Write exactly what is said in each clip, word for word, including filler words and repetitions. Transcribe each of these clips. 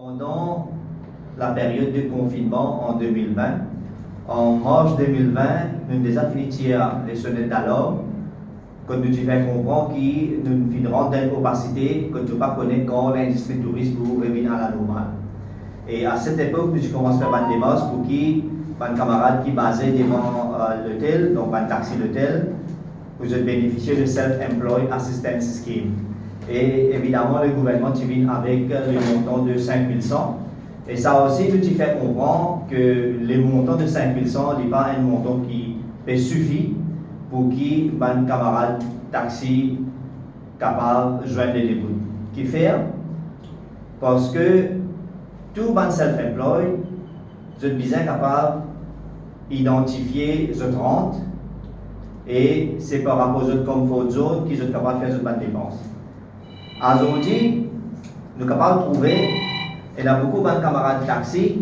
Pandan laperyod de konfinnman an de mil vin, an mars de mil vin, nou deza fini tir lesonet dalarm, kot nou ti fer konpran ki nou finn rant dan enn opasite kot nou pa kone kan lindistri touris pou revinn a la normal. E a set epok, nou ti koumans fer bann demars pou ki bann kamarad ki baze devan, eh, lotel, donk bann taxi lotel, pou zot benefisie de Self Employed Assistance Scheme. E evidaman, le gouvernman ti vinn avek le montan de sink mil san. E sa osi, nou ti fer konpran ke le montan de sink mil san, li pa enn montan ki pe sifi pou ki bann kamarad taxi kapav zwenn le debout. Kifer? Parski tou bann self-employed, zot bizin kapav idantifie zot rant, e se par rapor zot comfort zone ki zot kapav fer zot bann depans. Azordi, nou kapav trouve, ena boukou bann kamarad taxi,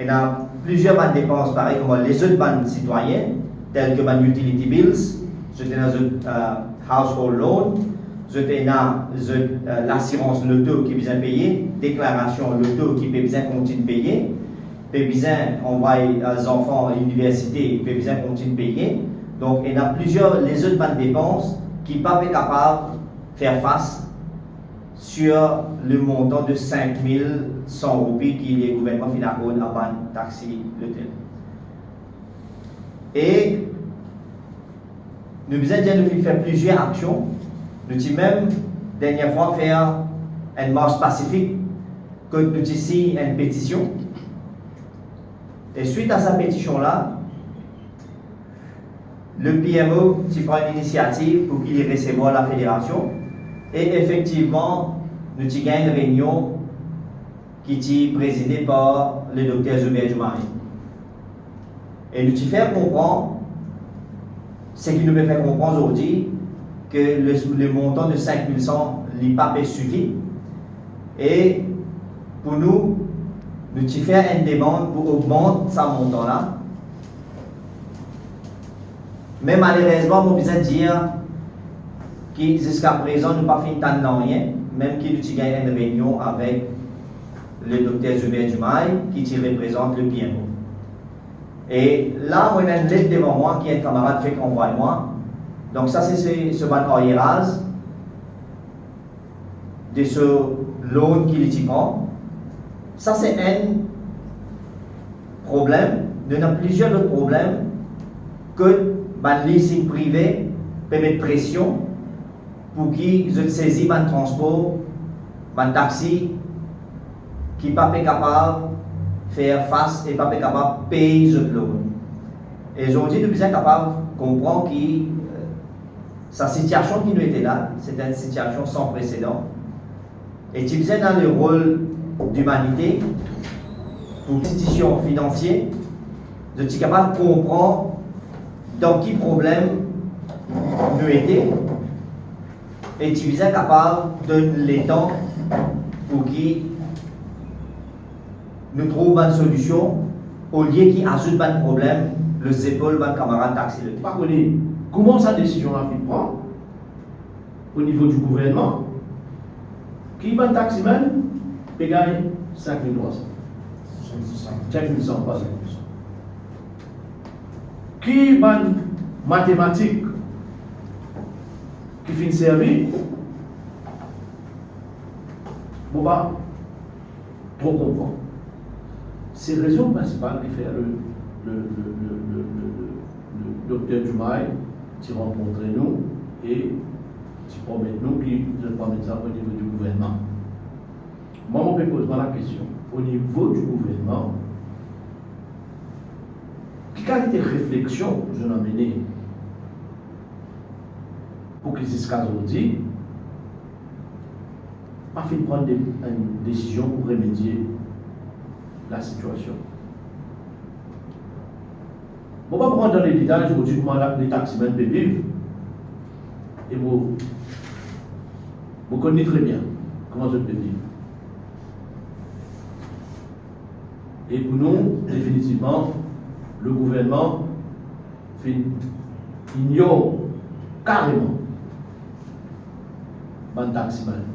ena plizier bann depans parey kouma lezot bann sitwayin, tel ki bann utility bills, zot ena zot, eh, household loan, zot ena zot, eh, lasirans loto ki bizin peye, deklarasion loto ki pe bizin kontign peye, pe bizin anvway, eh, zanfan liniversite, pe bizin kontign peye. Donk, ena plizier lezot bann depans ki pa pe kapav fer fas sir le montan de sink mil san roupi ki le gouvernman finn akord a bann taxi lotel. E nou bizin dir nou finn fer plizier aksion. Nou ti mem dernie fwa fer enn mars pasifik kot nou ti sign enn petision. E swit a sa petision la, le P M O ti pran enn inisiativ pou ki li resevwar lafederasion, e efektivman, nou ti gagn enn reynion ki ti prezide par le dokter Zoubert Diomaye. E nou ti fer konpran, seki nou pe fer konpran zordi, ke le, le montan de sink mil san, li pa pe sifi. E pou nou, nou ti fer enn demann pou ogmant sa montan la. Me malerezman, mo bizin dir ki ziska prezan, nou pa finn tann nanye, mem ki nou ti gagn enn reynion avek le dokter Zoubert Diomaye, ki ti reprezant le P M O. E la, mo ena enn let devan mwa ki enn kamarad fek anvway mwa. Donk sa se, se, se bann aryeraz de so loan ki li ti pran. Sa se enn problem. Nou ena plizier lot problem kot bann leasing prive pe met presion pou ki zot sezi bann transpor, bann taxi ki pa pe kapav fer fas e pa pe kapav pey zot loan. E zordi nou bizin kapav konpran ki, eh, sa sitiasion ki nou ete la, se enn sitiasion san presedan. E ti bizin dan le rol limanite pou institision finansie, zot ti kapav konpran dan ki problem nou ete, e ti bizin kapav donn letan pou ki nou trouv bann solision, olie ki azout bann problem lor zepol bann kamarad taxi lotel. Pa kone kouma sa desizion la finn pran o nivo di gouvernman, ki bann taximan pe gagn sink mil trwa san. Sink mil san, pa sink mil san. Ki bann matematik ki finn servi, mo pa tro konpran. Se rezon prinsipal ki fer le, le, le dokter Diomaye ti rankontre nou e ti promet nou ki zot pran met sa o nivo di gouvernman. Mwa, mo pe poz mwa lakestion, o nivo di gouvernman, ki kalite refleksion zot inn amene pou ki ziska zordi pa finn pran de, enn desizion pou remedie lasitiasion? Mo pa pou rant dan ledetay zordi kouma la, le taximan pe viv. E mo, mo konn li tre bien, kouma zot pe viv. E pou nou, definitivman, le gouvernman finn ignor kareman bann taximan.